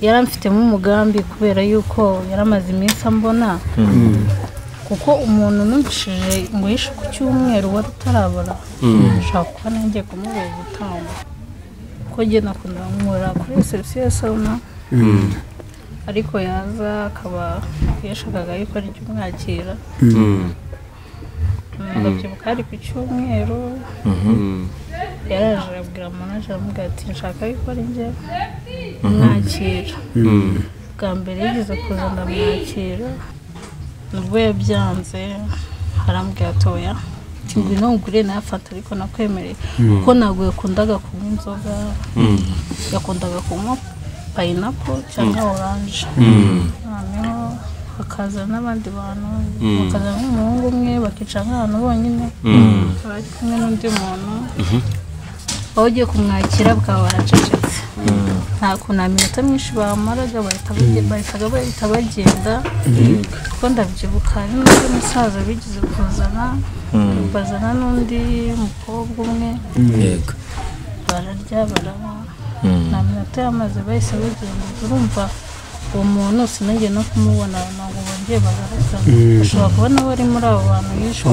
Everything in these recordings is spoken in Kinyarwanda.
Yaramfitemo umugambi kubera yuko yaramaze iminsi ambona, kuko umuntu numvishije ngo yishe ku cyumweru wari utarabura, nshaka kuba nanjye kumubera igitambo, kuko njye nakunda nkora kuri reception ya sauna, ariko yaza akaba yashakaga yuko ari umwakira. Ndabyibuka ari ku cyumweru, yaraje abwira manager, aramubwira ati nshaka yuko ari njye mwakira. Bwa mbere yigeze kuza ndamwakira, nubwo yabyanze arambwira ati oya, ngwino ngure nayafata ariko nakwemereye, kuko ntabwo yakundaga kunywa inzoga, yakundaga kunywa pineapple cyangwa orange. Noneho hakaza n'abandi bantu, bakaza nk'umuhungu umwe bakicara nk'ahantu bonyine, bari kumwe n'undi muntu, aho ugiye kumwakira bukaba baracecetse, nta kuntu nta minota myinshi bamaraga, bahita bagenda. Kuko ndabyibuka hari n'undi musaza bigeze kuzana, bazana n'undi mukobwa umwe, bararya baranywa, nta minota yamaze bahise bagenda. Urumva uwo muntu sinongeye no kumubona, ntabwo bongeye bagaragara, ashobora kuba nawe ari muri abo bantu yishwe.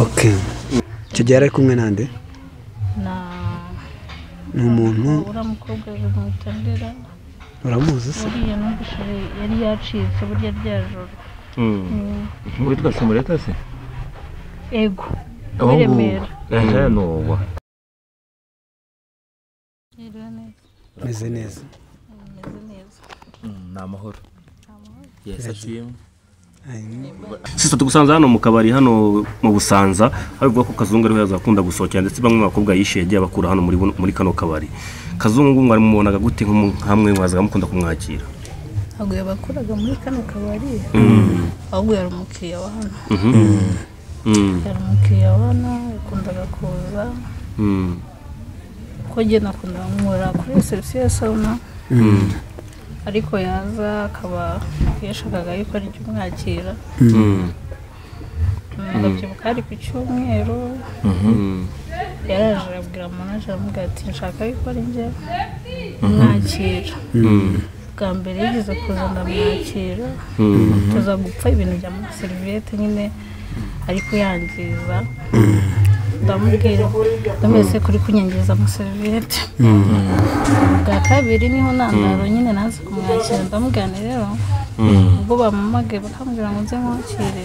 Icyo gihe yari ari kumwe nande? Ni umuntu uriya mukobwa bamwita uramuzi se? Uriya numvise yari yacitse burya rya joro. Witwa Samureta se? Ego. W'Iremera. Nowa. Meze neza. Meze neza. Ni amahoro. Yes, ashimwe. Sisa tugusanze hano mu kabari hano mu Busanza, aho bivuga ko Kazungu ariho yazakunda gusohokera, ndetse bamwe mu bakobwa yishe yagiye abakura hano muri kano kabari. Kazungu mwari mumubonaga gute nkamwe mwazaga mukunda kumwakira? Ntabwo yabakuraga muri kano kabari, ahubwo yari umukiriya wa hano. Yari umukiriya wa hano, yakundaga kuza, kuko njye nakunda nkora kuri reception ya sauna, ariko yaza akaba yashakaga yuko ari umwakira. Ndabyibuka ari ku cyumweru, yaraje abwira manager, aramubwira ati nshaka yuko ari njye mwakira. Bwa mbere yigeze kuza ndamwakira, tuza gupfa ibintu bya seriviyete nyine ariko yangiza, ndamubwira ndamwese kuri kunyangiza amaseriviyete. Bwa kabiri niho ntandaro nyine naze kumwakira, ndamubwira rero ubwo bamamagaye bakambwira ngo nze nkwakire,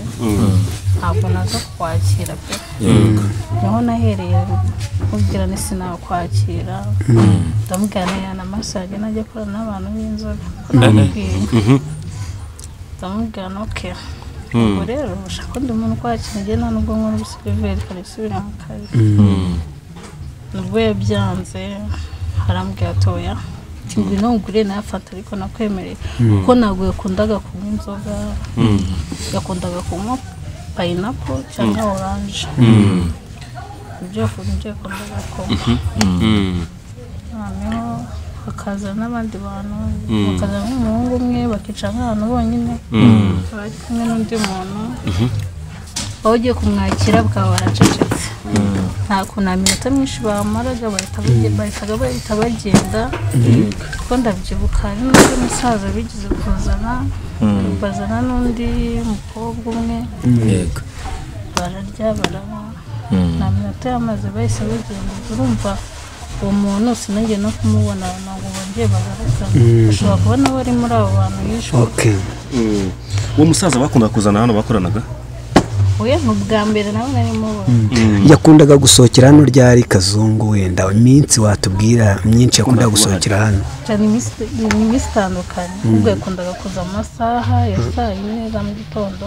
ntabwo naza kukwakira pe. Niho nahereye mubwira ni sinakwakira, ndamubwira na massage najya korana n'abantu b'inzobe, ndamubwira okay. Ubwo rero ushaka undi muntu ukwakira, njye nta nubwo nkora ubuseriveri karisubira mu kazi. Nubwo yabyanze arambwira ati oya, ngwino ngure nayafata ariko nakwemereye, kuko ntabwo yakundaga kunywa inzoga, yakundaga kunywa pineapple cyangwa orange, ibyo yakundaga kunywa. Noneho hakaza n'abandi bantu, bakaza nk'umuhungu umwe bakicara nk'ahantu bonyine, bari kumwe n'undi muntu, aho ugiye kumwakira bukaba baracecetse, nta kuntu nta minota myinshi bamaraga, bahita bagenda. Kuko ndabyibuka hari n'undi musaza bigeze kuzana, bazana n'undi mukobwa umwe, bararya baranywa, nta minota yamaze bahise bagenda. Urumva uwo muntu sinongeye no kumubona, ntabwo bongeye bagaragara, ashobora kuba nawe ari muri abo bantu yishwe. Uwo musaza bakundaga kuzana hano bakoranaga? Oya, ni ubwa mbere nawe nari mubona. Yakundaga gusohokera hano ryari Kazungu? Wenda iminsi watubwira myinshi yakundaga gusohokera hano? Ni iminsi itandukanye, ubwo yakundaga kuza mu masaha ya saa yine za mu gitondo,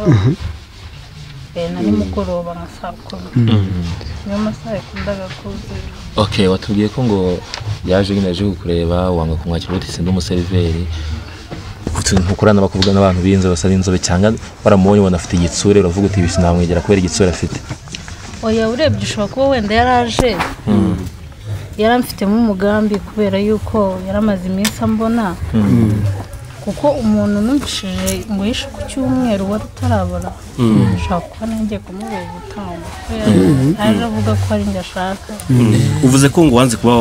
na nimugoroba nka saa 10, niyo masaha yakundaga kuza. Okay, watubwiye ko ngo yaje nyine aje kukureba wanga kumwakira uti sindi umuseriveri, ntukorana n'abakobwa n'abantu b'inzobe basa n'inzobe, cyangwa waramubonye ubona afite igitsure uravuga uti ibi sinamwegera kubera igitsure afite? Oya, urebye ushobora kuba wenda yaraje yaramfitemo umugambi kubera yuko yaramaze iminsi ambona, kuko umuntu numvishije ngo yishe ku cyumweru wari utarabura, nshaka kuba nanjye kumubera igitambo, yaje avuga ko ari njye ashaka. Uvuze ko ngo wanze kuba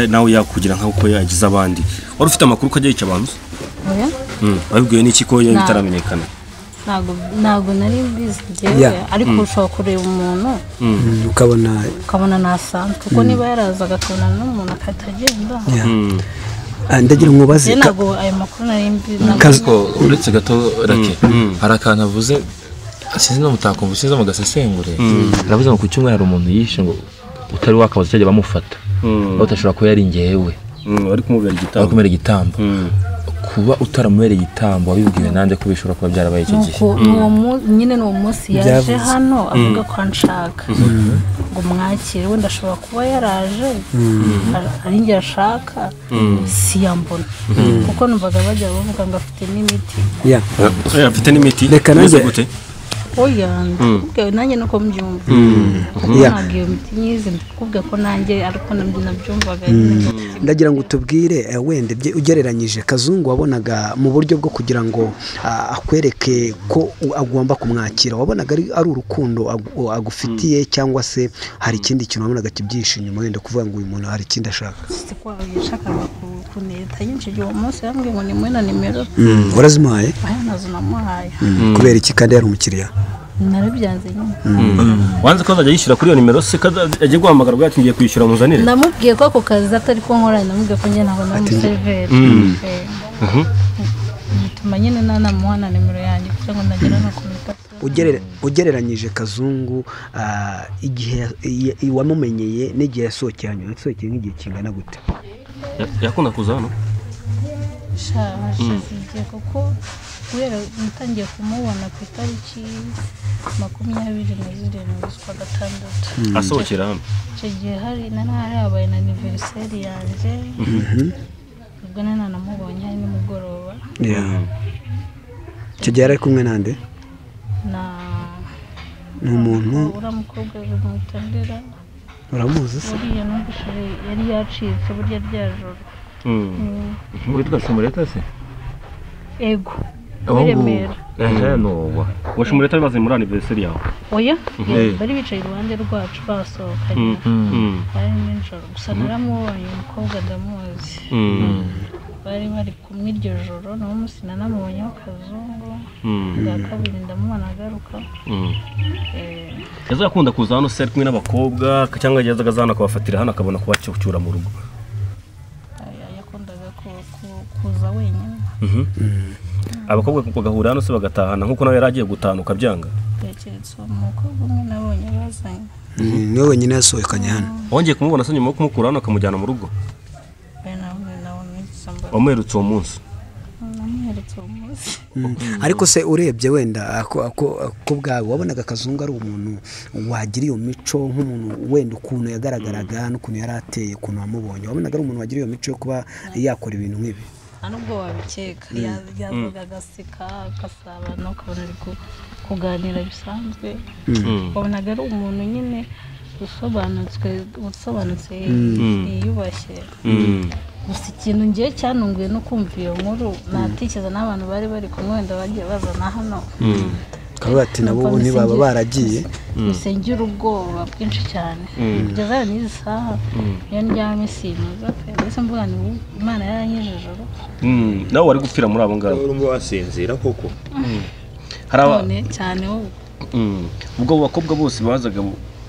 nawe yakugira nk'uko yagize abandi, wari ufite amakuru ko ajya yica abantu? Oya. Wabibwiwe n'iki ko bitaramenyekana? Ntabwo nari mbizi njyewe, ariko ushobora kureba umuntu ukabona nasanzwe, kuko niba yarazaga akabona n'umuntu akahita agenda. Ndagira nkubaze, ntabwo ayo makuru nari mbizi. Uretse gato rake hari akantu avuze sinzi no mutakumva, sinzi mu gasesengure, aravuze ngo ku cyumweru hari umuntu yishe ngo utari wakabaza cyajya bamufata, aho utashobora kuba yari ngewe ari kumubera igitambo. Kuba utaramubereye igitambo wabibwiwe nande ko bishobora kuba byarabaye icyo gihe? Nyine n'uwo munsi yaje hano avuga ko anshaka ngo mwakire, wenda ashobora kuba yaraje ari njye ashaka siyambona, kuko numvaga bajya bavuga ngo afite n'imiti. Afite n'imiti reka nanjye oya ndakubwiye nanjye nuko mbyumva, ntabwo iyo miti nyizi, ndakubwiye ko nanjye ariko nabyumvaga. Ndagira ngo utubwire wenda ugereranyije Kazungu wabonaga mu buryo bwo kugira ngo akwereke ko agomba kumwakira, wabonaga ari urukundo agufitiye cyangwa se hari ikindi kintu wabonaga kibyihishe inyuma, wenda kuvuga ngo uyu muntu hari ikindi ashaka? Yashakaga kuneta nyinshi igihe uwo munsi yambwiye ngo nimuhe na nimero. Warazimuhaye? Nazo namuhaye. Kubera iki kandi yari umukiriya? Narabyanze nyine. Wanze ko azajya yishyura kuri iyo nimero se, agiye guhamagara ubwo ati ngiye kwishyura muzanire? Namubwiye ko ako kazi atari ko nkora, namubwiye ko njye ntabwo nari umuseriveri. Bituma nyine nanamuha na nimero yanjye kugira ngo ndagera no kumufata. Ugereranyije Kazungu igihe wamumenyeye n'igihe yasohokeye hano, yasohokeye nk'igihe kingana gute? Yakunda kuza hano? Hashize igihe, kuko guhera natangiye kumubona ku itariki 27 z'ukwa gatandatu asohokera hano. Icyo gihe hari habaye na aniveriseri yanjye, ubwo nanamubonye hari nimugoroba. Icyo gihe yari kumwe nande? Ni umuntu uriya mukobwa bimutondera. Uramuzi se? Uriya numvise yari yacitse burya rya joro. Witwa Shumureta se? Ego. Remera. Washumureta bibaze muri anniversary yawe? Oya, bari bicaye iruhande rwacu basohokanye. Bari nijoro gusa naramubonye umukobwa ndamuzi. Bari bari kumwe iryo joro, nawo munsi nanamubonyeho Kazungu. Bwa kabiri ndamubona agaruka. Yaza akunda kuza hano se ari kumwe n'abakobwa cyangwa yazaga hano akabafatira hano akabona kubacyura mu rugo? Yakundaga kuza wenyine. Abakobwa bagahura hano se bagatahana nkuko nawe yari agiye gutahana ukabyanga? Keretse uwo mukobwa umwe nabonye bazanye. Niwe wenyine yasohokanye hano. Wongeye kumubona se nyuma yo kumukura hano akamujyana mu rugo? Wamuherutse uwo munsi? Namuherutse uwo munsi. Ariko se urebye wenda ko bwawe wabonaga Kazungu ari umuntu wagira iyo mico, nk'umuntu wenda ukuntu yagaragaraga n'ukuntu yari ateye, ukuntu wamubonye, wabonaga ari umuntu wagira iyo mico yo kuba yakora ibintu nk'ibi? Nta nubwo wabikeka, yavuga agaseka agasabana, ukabona ari kuganira bisanzwe, wabonaga ari umuntu nyine usobanutse yiyubashye. Gusa ikintu ngiye cyanunguye no kumva iyo nkuru, natekereza n'abantu bari bari kumwe wenda bagiye bazana hano, kavuga ati nabo ntibaba baragiye, bisengira ubwoba bwinshi cyane. Kugeza n'izi saha iyo ndyamye sinuza pe, mbese mvuga ni Imana yaranyijije ijoro. Nawe wari gupfira muri abo ngabo? Urumva wasinzira koko? None cyane wowe. Ubwo bakobwa bose bazaga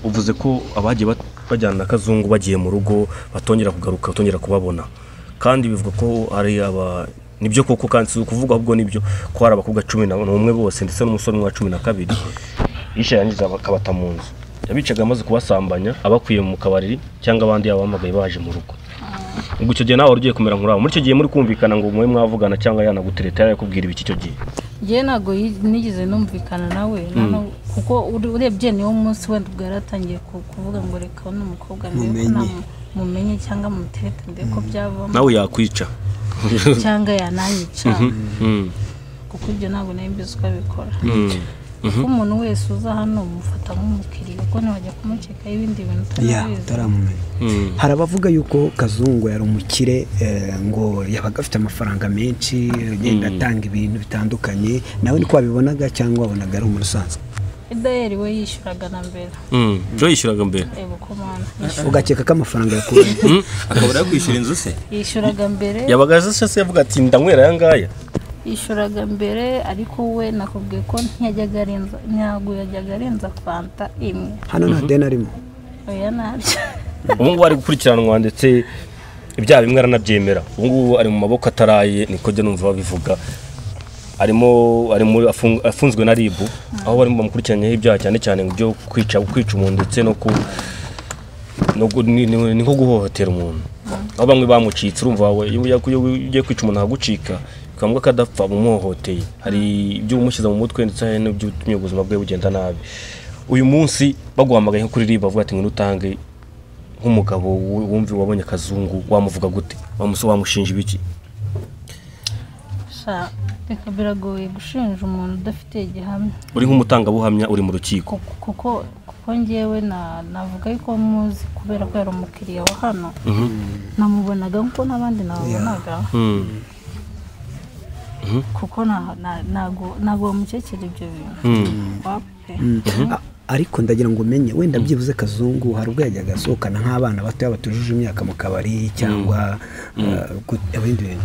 uvuze ko abagiye bajyana na Kazungu bagiye mu rugo batongera kugaruka, batongera kubabona, kandi bivuga ko ari aba nibyo koko, kandi si ukuvuga ahubwo nibyo ko hari abakobwa 11 bose ndetse n'umusore umwe wa 12 yishe yangiza akabata mu nzu, yabicaga amaze kubasambanya abakwiye mu kabari cyangwa abandi yabahamagaye baje mu rugo. Ubwo icyo gihe nawe ugiye kumera nk'urabo muri icyo gihe muri kumvikana ngo mwe mwavugana cyangwa yanagutereta yakubwira ibiki icyo gihe? Njye ntabwo nigeze numvikana nawe, kuko urebye niwo munsi wenda ubwo yaratangiye kuvuga ngo reka uno mukobwa mumenye cyangwa muterete ndebe ko byavamo, nawe yakwica cyangwa yananyica, kuko ibyo ntabwo nari mbizi uko abikora. Kuko umuntu wese uza hano umufata nk'umukiriya, kuko ntiwajya kumukekaho ibindi bintu utarabizi. Utaramumenya. Hari abavuga yuko Kazungu yari umukire, ngo yabaga afite amafaranga menshi, agenda atanga ibintu bitandukanye, nawe niko wabibonaga cyangwa wabonaga ari umuntu usanzwe? Idayeri we yishyuraga na mbere. Jo yishyuraga mbere? Ego komana. Ugakeka ko amafaranga yakuye? Akabura kwishyura inzu se? Yishyuraga mbere. Yabaga se yavuga ati ndanywera aya ngaya. Yishyuraga mbere, ariko we nakubwiye ko ntiyajyaga arenza, ntabwo yajyaga arenza fanta imwe. Hano nta deni arimo. Oya ntabyo. Ubu ngubu ari gukurikiranwa ndetse ibyaha bimwe aranabyemera. Ubu ngubu ari mu maboko ataraye, niko njya numva babivuga. Arimo ari afunzwe na RIB, aho barimo bamukurikiranyeho ibyaha cyane cyane byo kwica umuntu ndetse no ku ni nko guhohotera umuntu. Aho bamwe bamucitse, urumva wawe iyo ugiye kwica umuntu akagucika bikamuga kadapfa umuhohoteye, hari ibyo umushyize mu mutwe ndetse hari n'ibyo utumye ubuzima bwe bugenda nabi. Uyu munsi baguhamagaye nko kuri RIB bavuga ati ngwino utange nk'umugabo wumvi wabonye Kazungu, wamuvuga gute? Wamushinja ibiki? Sha reka biragoye gushinja umuntu udafite igihamya. Uri nk'umutangabuhamya uri mu rukiko. Kuko njyewe navuga yuko muzi kubera ko yari umukiriya wa hano. Namubonaga nkuko n'abandi nababonaga. Kuko ntago wamukekera ibyo bintu. Ariko ndagira ngo umenye wenda byibuze Kazungu hari ubwo yajyaga asohokana nk'abana bato batujuje imyaka mu kabari cyangwa ibindi bintu.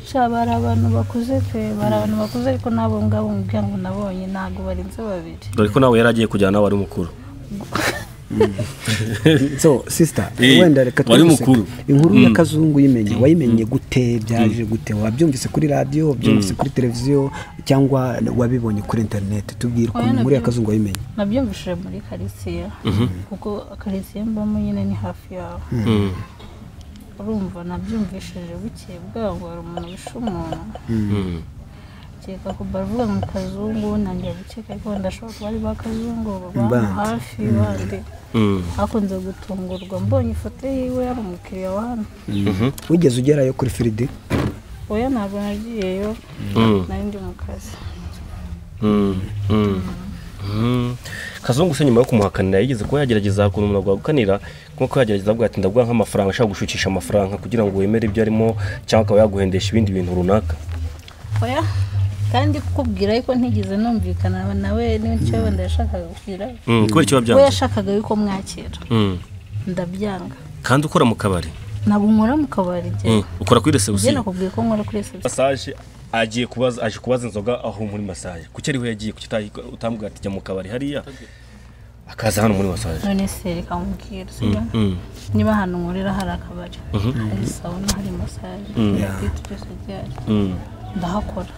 Sha bari abantu bakuze pe, bari abantu bakuze, ariko nabo ngabo mbwira ngo nabonye ntago barenze babiri. Dore ko nawe yaragiye kujyana wari mukuru. So sister, wenda reka twese inkuru ya Kazungu yimenye, wayimenye gute, byaje gute? Wabyumvise kuri radio, wabyumvise kuri televiziyo cyangwa wabibonye kuri internet? Tubwire ukuntu inkuru ya Kazungu wayimenye. Nabyumvise muri quartier, kuko quartier mbamo nyine ni hafi yaho. Urumva nabyumvishije bukeye bwaho hari umuntu wishe umuntu. Keka ko bavuga mu Kazungu, nanjye gukeka ariko ndashobora kuba ari ba Kazungu baba hafi bandi. Hakunze gutungurwa mbonye ifoto yiwe yari umukiriya wa hano. Wigeze ugerayo kuri Firidi? Oya ntabwo nagiyeyo, nari ndi mu kazi. Kazungu se nyuma yo kumuhakanira yigeze kuba yagerageza ukuntu umuntu aguhakanira, kuko yagerageza avuga ati ndaguha nk'amafaranga, ashaka gushukisha amafaranga kugira ngo wemere ibyo arimo cyangwa akaba yaguhendesha ibindi bintu runaka. Oya kandi kukubwira yuko ntigeze numvikana nawe n'icyo wenda yashakaga kugira. Kubera icyo wabyanze? We yashakaga yuko mwakira. Ndabyanga. Kandi ukora mu kabari? Ntabwo nkora mu kabari njye. Ukora kuri reception? Njye nakubwiye ko nkora kuri reception. Massage agiye kubaza, aje kubaza inzoga aho muri massage. Kuki ariho yagiye? Kuki utambwira ati jya mu kabari hariya? Akaza hano muri massage. None se reka nkubwire, sibyo? Niba ahantu nkorera hari akabari, hari sauna, hari massage, byose byari. Ndahakora.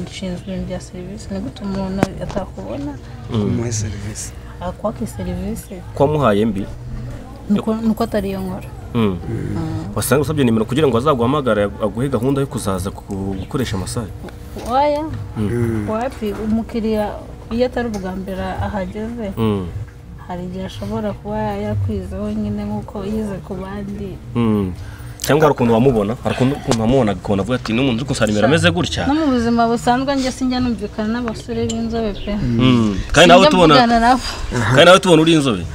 Nshinzwe ibintu bya serivisi. Ni gute umuntu atakubona kumuha serivisi? Akwaka serivisi kwamuhaye mbi nuko atari iyo nkora. Wasanga usabye nimero kugira ngo azaguhamagare aguhe gahunda yo kuzaza gukoresha massage. Oya wapi, umukiriya iyo atari ubwa mbere ahageze hari igihe ashobora kuba yakwizeho nyine nk'uko yize ku bandi. Cyangwa hari ukuntu wamubona, hari ukuntu wamubona akabona avuga ati n'umuntu uri gusara nimero ameze gutya. No mu buzima busanzwe njye sinjya numvikana n'abasore b'inzobe pe. Kandi nawe tubona, kandi nawe tubona uri inzobe.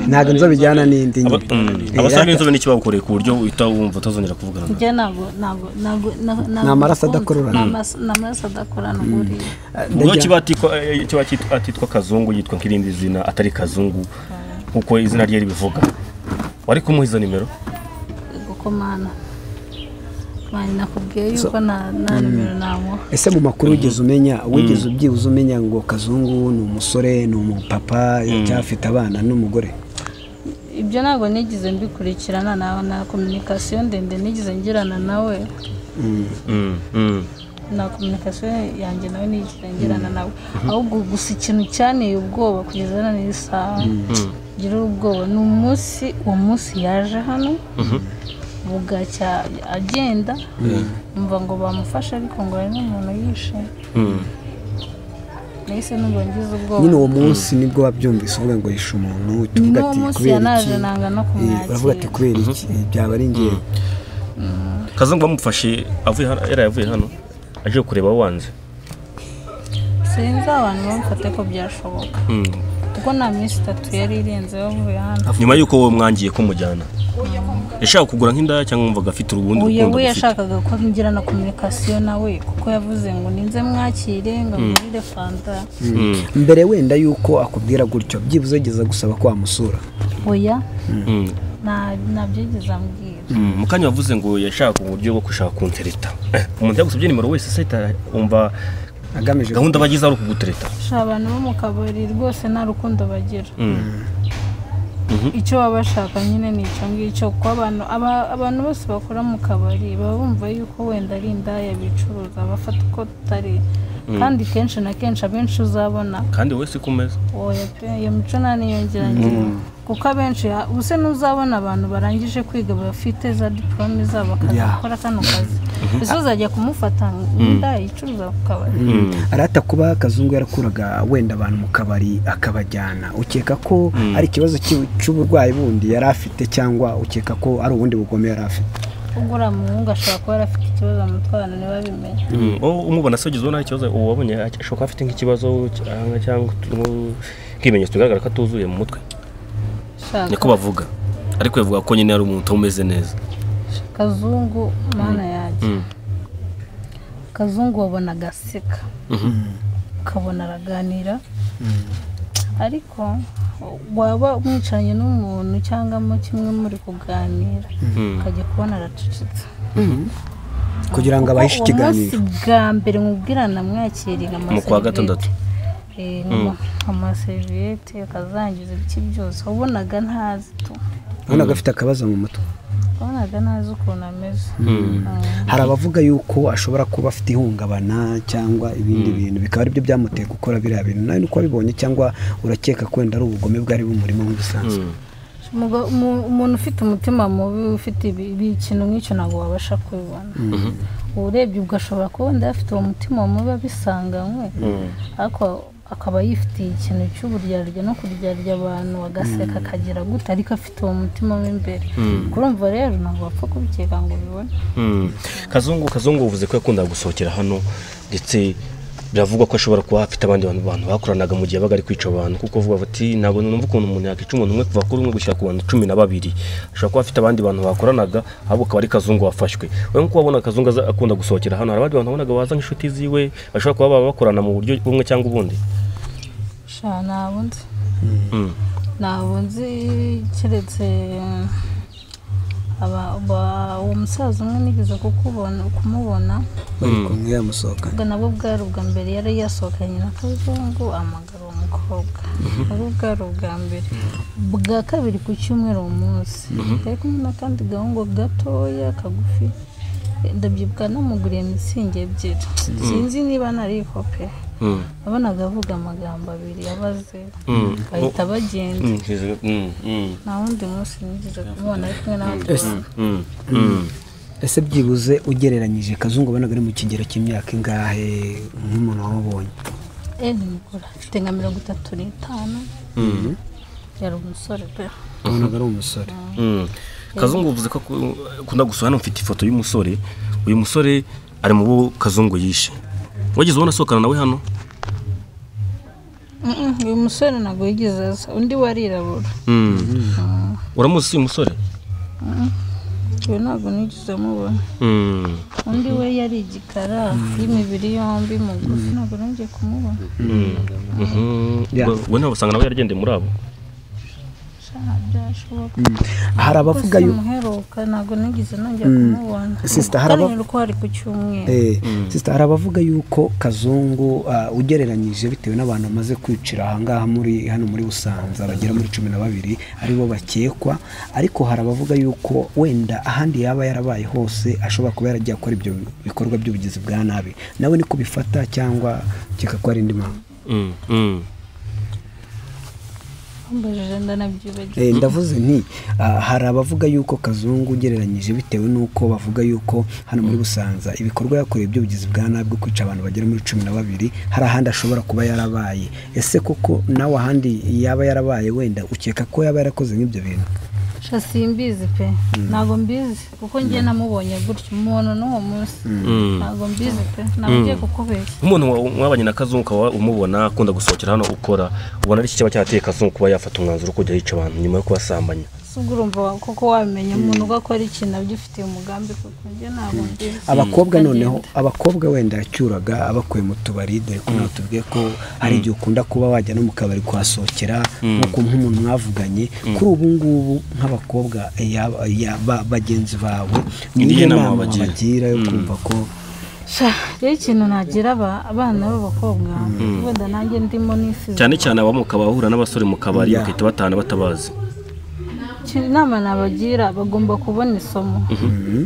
Ntabwo inzobe ijyana n'indi nyine. Abasore b'inzobe n'iki bagukoreye ku buryo uhita wumva utazongera kuvugana nabo? Njye ntabwo ni amaraso adakorana. Ni amaraso adakorana buriya. Ubwo kiba atitwa Kazungu, yitwa nk'irindi zina atari Kazungu nkuko izina rye ribivuga. Wari kumuha izo nimero? Mana nakubwiye yuko nta nimero namuha. Ese mu makuru wigeze umenya, wigeze ubyibuze umenya ngo Kazungu ni umusore, ni umupapa, cyafite abana n'umugore? Ibyo ntabwo nigeze mbikurikirana, na communication ndende nigeze ngirana nawe. Na communication yanjye nawe nigeze ngirana nawe. Ahubwo gusa ikintu cyanteye ubwoba kugeza na n'isaha ngira ubwoba ni umunsi, uwo munsi yaje hano bugacya agenda, umva ngo bamufashe ariko ngo hari n'umuntu yishe. Nahise numva ngize ubwoba. Nyine uwo munsi nibwo wabyumvise uvuga ngo yishe umuntu, tuvuga ati kubera iki? Uravuga ati kubera iki? Byaba ari njye. Kazungu bamufashe avuye hano, yari avuye hano aje kureba wanze. Sinzi abantu bamufate ko byashoboka. Kuko nta minsi itatu yari irenze bavuye hano. Nyuma yuko wowe mwangiye kumujyana, yashaka kugura nk'indaya cyangwa wumvaga afite urubundi rukundo? We yashakaga ko ngira na communication nawe, kuko yavuze ngo ninze mwakire ngo ngurire fanta. Mbere wenda yuko akubwira gutyo byibuze ageza gusaba ko wamusura? Oya. Ntabyigeze ambwira. Mu kanya wavuze ngo yashaka uburyo bwo gushaka kuntereta. Umuntu yagusabye nimero wese se umva agamije gahunda bagize ari ukugutereta. Abantu bo mu kabari rwose nta rukundo bagira. Icyo baba bashaka nyine ni icyo ngicyo, kuko abantu bose bakora mu kabari baba bumva yuko wenda ari indaya bicuruza, bafata uko tutari, kandi kenshi na kenshi abenshi uzabona kandi wowe si kumeza. Oya pe, iyo mico nta niyongera ngira, kuko abenshi ubuse n'uzabona abantu barangije kwiga bafite za diplome zabo bakazakora kano kazi, ese uzajya kumufata indaya yicuruza ku kabari? Arata kuba Kazungu yarakuraga wenda abantu mu kabari akabajyana, ukeka ko ari ikibazo cy'uburwayi bundi yari afite cyangwa ukeka ko ari ubundi bugome yari afite? Ugura muhungu ashobora kuba afite ikibazo mu mutwe, ntibabimenye. Umubona se ugize ikibazo, uwabonye ashobora kuba afite nk'ikibazo cyangwa nk'ibimenyetso bigaragara ko atuzuye mu mutwe, niko bavuga, ariko yavuga ko nyine ari umuntu umeze neza. Kazungu mana yanjye, Kazungu wabona agaseka, ukabona araganira, ariko waba mwicaranye n'umuntu cyangwa mo kimwe muri kuganira ukajya kubona aracecetse kugira ngo abahishe ikiganiro. Bwa mbere mubwirana mwakirira mu kwa gatandatu amaseriviyete akazangiza ibiki byose, wabonaga ntazi tu, wabonaga afite akabazo mu mutwe, wabonaga ntazi ukuntu ameze. Hari abavuga yuko ashobora kuba afite ihungabana cyangwa ibindi bintu bikaba aribyo byamuteye gukora biriya bintu, nawe nuko wabibonye cyangwa urakeka ko wenda ari ubugome bwari bumurimo nk'ibisanzwe? Umuntu ufite umutima mubi ufite ikintu nk'icyo ntabwo wabasha kubibona. Urebye ugashobora kuba wenda afite uwo mutima mubi abisanganywe, ariko akaba yifitiye ikintu cy'uburyarya no kuryarya abantu, agaseka akagira gute, ariko afite uwo mutima w'imbere. Kurumva rero ntabwo wapfa kubikeka ngo ubibone. Kazungu uvuze ko yakundaga gusohokera hano, ndetse biravugwa ko ashobora kuba afite abandi bantu bakoranaga mu gihe yabaga ari kwica abantu, kuko vuga bati ntabwo numva ukuntu umuntu yakica umuntu umwe kuva kuri umwe gushyira ku bantu 12. Ashobora kuba afite abandi bantu bakoranaga, ahubwo akaba ari Kazungu wafashwe. Wowe nkuko wabona Kazungu akunda gusohokera hano, hari abandi bantu wabonaga baza nk'inshuti ziwe bashobora kuba baba bakorana mu buryo bumwe cyangwa ubundi? Ntabwo nzi keretse uwo musaza umwe nigeze kumubona bari kumwe yamusohokanye, ubwo nabwo bwari ubwa mbere yari yasohokanye na Kazungu, amagara uwo mukobwa, nabwo bwari ubwa mbere. Bwa kabiri ku cyumweru uwo munsi yari kumwe n'akandi gahungu gatoya kagufi, ndabyibuka namuguriye mitsingi 2, sinzi niba nari kope, wabonaga avuga amagambo abiri yabaze bahita bagenda. Nta wundi munsi nigeze kumubona ari kumwe n'abandi bantu. Ese byibuze ugereranyije Kazungu wabonaga ari mu kigero cy'imyaka ingahe nk'umuntu wamubonye? Ni mukuru, afite nka 35, yari umusore pe. Wabonaga ari umusore. Kazungu uvuze ko akunda gusura hano, mfite ifoto y'umusore, uyu musore ari mu bo Kazungu yishe. Wageze ubona asohokana nawe hano? Uyu musore ntabwo yigeze aza, undi warirabura. Uramuzi uyu musore? Uyu ntabwo nigeze mubona. Undi we yari igikara y'imibiri yombi mugufi, ntabwo nongeye kumubona. We ntabwo usanga nawe yaragendeye muri abo? Hari abavuga yuko muheruka ntabwo nigeze nongera kumubona. Sister, hari abavuga yuko Kazungu ugereranyije bitewe n'abantu bamaze kwicira ahangaha muri hano muri Busanza bagera muri 12 aribo bakekwa, ariko hari abavuga yuko wenda ahandi yaba yarabaye hose ashobora kuba yaragiye akora ibyo bikorwa by'ubugizi bwa nabi, nawe niko bifata cyangwa ukeka ko ari indi mpamvu? Ndavuze nti hari abavuga yuko Kazungu ugereranyije bitewe n'uko bavuga yuko hano muri Busanza ibikorwa yakoreye by'ubugizi bwa nabi bwo kwica abantu bagera muri 12 hari ahandi ashobora kuba yarabaye, ese koko nawe ahandi yaba yarabaye wenda ukeka ko yaba yarakoze nk'ibyo bintu? Simbizi pe, ntabwo mbizi kuko njye namubonye gutyo umuntu n'uwo munsi, ntabwo mbizi pe, ntabwo ngiye kukubeshya. Umuntu mwabanye na Kazungu ukaba umubona akunda gusohokera hano ukora, ubona ari iki cyaba cyateye Kazungu kuba yafata umwanzuro wo kujya yica abantu nyuma yo kubasambanya? Ubwo urumva koko wabimenya umuntu ugakora ikintu abyifitiye umugambi, kuko njye ntabwo mbizi. Abakobwa noneho, abakobwa wenda yacyuraga abakuye mu tubari, dore ko nawe tubwiye ko hari igihe ukunda kuba wajya no mu kabari kuhasohokera nk'uko nk'umuntu mwavuganye. Kuri ubu ngubu nk'abakobwa bagenzi bawe, ni Irihe iyihe nama nama wabagira? wabagira yo kumva ko Sha, rero ikintu nagira abana b'abakobwa, wenda nanjye ndimo nisize Cyane cyane aba mu kabari, bahura n'abasore mu kabari Yeah. bakahita batahana batabazi. Inama nabagira, bagomba kubona isomo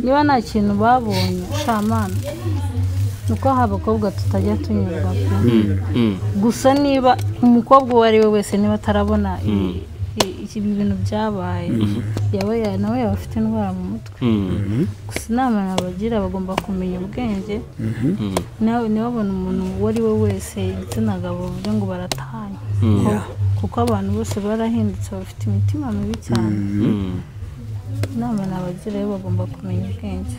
niba nta kintu babonye. Shamana, ni uko aha abakobwa tutajya tunyurwa pe. Gusa niba umukobwa uwo ari we wese niba atarabona ibi bintu byabaye, yaba nawe yaba afite indwara mu mutwe. Gusa inama nabagira, bagomba kumenya ubwenge, nawe ntibabone umuntu uwo ari we wese igitsina gabo bavuge ngo baratanye. Kuko abantu bose barahindutse, bafite imitima mibi cyane. Inama nabagira rero, bagomba kumenya ubwenge.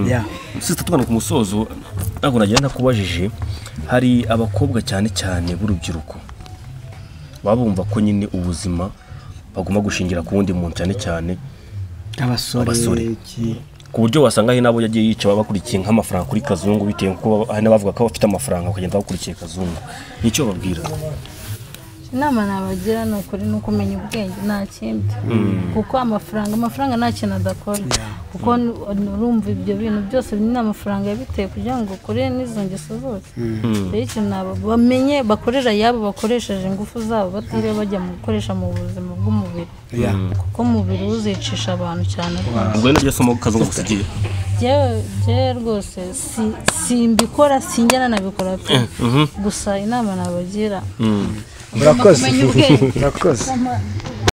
Yeah. Sister, tugana ku musozo, ntabwo nagira ntakubajije. Hari abakobwa cyane cyane b'urubyiruko baba bumva ko nyine ubuzima bagomba gushingira ku wundi muntu, cyane cyane abasore, Abasore. Iki- ku buryo wasanga hari n'abo yagiye yica baba bakurikiye nk'amafaranga kuri Kazungu, bitewe kuko hari n'abavuga ko bafite amafaranga bakagenda bakurikiye Kazungu. Nicyo babwira? Inama nabagira ni ukuri, ni ukumenya ubwenge, nta kindi, kuko amafaranga nta kintu adakora, kuko urumva ibyo bintu byose ni amafaranga yabiteye kugira ngo ukore n'izo ngeso zose. Rero ikintu bamenye, bakorera ayabo bakoresheje ingufu zabo, batiriwe bajya mu gukoresha mu buzima bw'umubiri, kuko umubiri uzicisha abantu cyane rwose. Ubwo naryo somo Kazungu agusigiye? Jyewe rwose simbikora, sinjya nanabikora pe. Gusa inama nabagira, Murakoze. kumenya ubwenge. Murakoze.